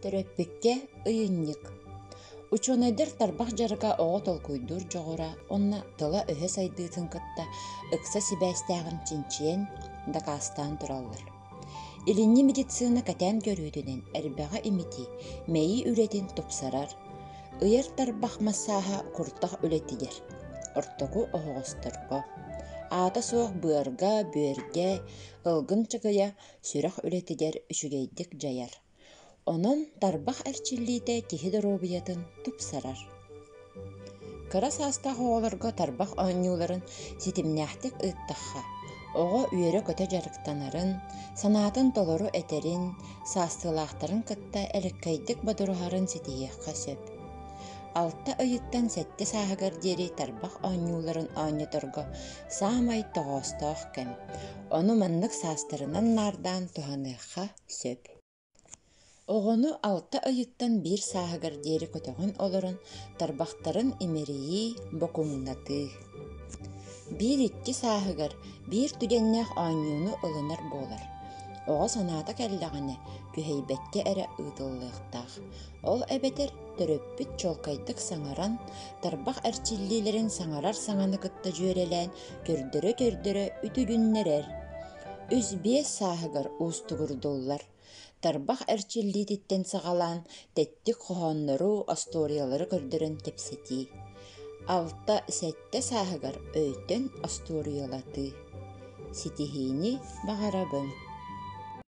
Төрөппүккэ ыйынньык. Учуонайдар тарбах дьарыга оҕо толкуйдуур дьоҕура уонна тыла-өһө сайдыытын кытта ыкса сибээстээҕин чинчийэн, дакаастаан тураллар. Илиҥҥи медицина кэтээн көрүүтүнэн эрбэҕи имитии мэйии үлэтин тупсарар, ыйар тарбах массааһа куртах үлэтигэр, ортоку оһоҕосторго, аата суох быарга, бүөргэ, ылгын чыгыйа сүрэх үлэтигэр үчүгэйдик дьайар. Онон тарбах эрчиллиитэ киһи доруобуйатын тупсарар. Кыра саастаах оҕолорго тарбах оонньууларын ситимнээхтик ыыттахха, оҕо үөрэ-көтө дьарыктанарын, санаатын толору этэрин, саастыылаахтарын кытта элэккэйдик бодоруһарын ситиһиэххэ сөп. 6 ыйыттан 7 сааһыгар диэри тарбах оонньууларын оонньоторго саамай тоҕоостоох кэм. Ону маннык саастарынан наардаан туһаныахха сөп. Оҕону 6 ыйыттан 1 сааһыгар диэри көтөҕөн олорон тарбахтарын имэрийии, бокуҥнатыы. 1-2 сааһыгар биир түгэннээх оонньууну ылынар буолар. Оҕо санаата кэллэҕинэ, күһэйбэккэ эрэ ыытыллыахтаах. Ол эбэтэр төрөппүт чуолкайдык саҥаран, тарбах эрчиллиилэрин саҥарар саҥаны кытта дьүөрэлээн көрдөрө-көрдөрө үтүгүннэрэр. 3-5 сааһыгар уустугурдуллар. Тарбах эрчиллиититтэн саҕалаан тэттик хоһооннору, остуоруйалары көрдөрөн кэпсэтии. 6-7 сааһыгар өйтөн остуоруйалатыы. Ситиһиини баҕарабын.